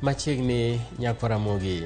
Machiegni Nyakwaramogi.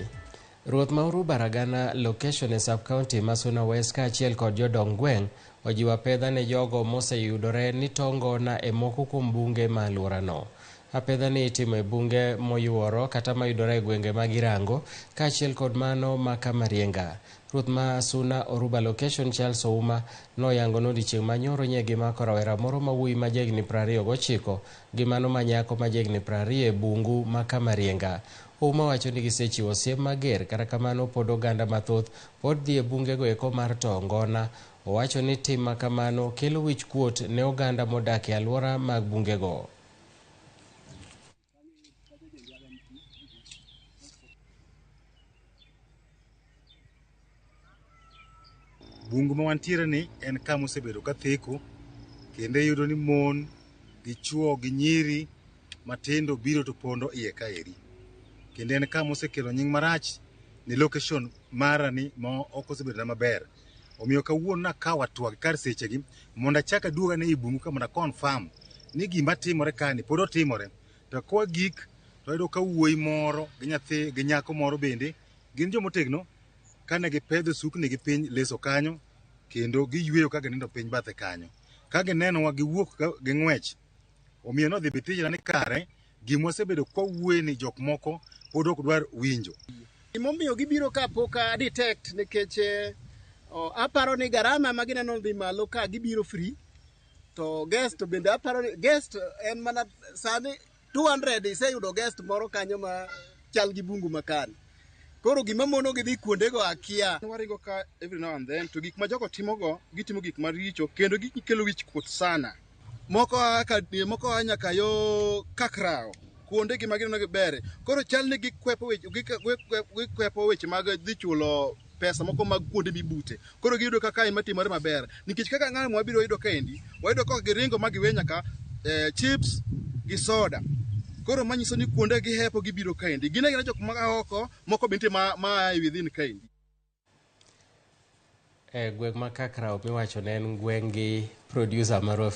Ruoth ma Oruba Ragana location e sub-county ma Suna West kaachiel kod jodong gweng' ojiwo apedha ne jogo moseyudore ni to ngona e moko kuom bunge ma alworano. Apedha ni itimo e bunge moyuoro kata mayudore e gwenge mag Irango kaachiel kod mano ma Kamarienga. Ruoth ma Suna Oruba location Charles Ouma noyango ni odiechieng' ma nyoro nye gimako rawera moro ma wuoyi ma jahigni 29 gi mano ma nyako ma jahigni 20 e bungu ma Kamarienga. Ouma wacho ni gisechiwo siem mager kata kamano pod oganda mathoth pod dhi e bungego eko mar to ngona. Owacho ni tim ma kamano kelo wich kuot ne oganda modak e alwora mag bungego. Bungu ma wantiere ni en kama osebedo ka theko kendo iyudo ni mon gi chuo gi nyiri matindo biro to pondo iye kaeri. Kendo en kama osekelo nying marach ne location mara ni ma ok osebedo na maber. Omiyo kawuono nakawo hatua gi kar sechegi mondo achak aduog ane ei bungu ka mondo a confirm ni gima timore ka ni pod otimore. To kwa gik to wayudo ka wuoyi moro gi nyathi gi nyako moro bende gin jomotegno kane gipedho sukni gi piny leso kanyo kendo giyweyo ka ginindo piny bathe kanyo. Ka ginenowa giwuok ka ging'wech. Omiyo nodhi bitijna ni kare gima wasebedo kwa wuoye ni jok moko pod ok dwar winjo. Gimomiyo gibiro ka pok a detect nikech aparo ni garama ma gineno dhi malo ka gibiro free to guest bende aparo ni guest en mana sani 200 iseyudo guest moro kanyo ma chal gi bungu makani. Koro gima mono gidhi kuondego akia. Waringo ka every now and then to gik ma jogo timogo gitimo gik maricho kendo gikelo wich kuot sana. Moko a ka moko a nyaka yo Kakrawo kuonde gi ma gineno gi bere. Koro chal ni gikwepo weche gikwepo weche mag dhi chulo pesa moko mag kuonde mibute. Koro giyudo kaka ema timore maber nikech kaka ng'ano mwabiro yudo kaendi wayudo ka giringo ma giwe nyaka chips gi soda. Koro manyiso ni kuonde gihepo gibiro kaendi. Gin agina jok ma oko moko be nitie ma a within kaendi. E gweng' ma Kakrawo miwacho ne en gweng' gi producer marwa.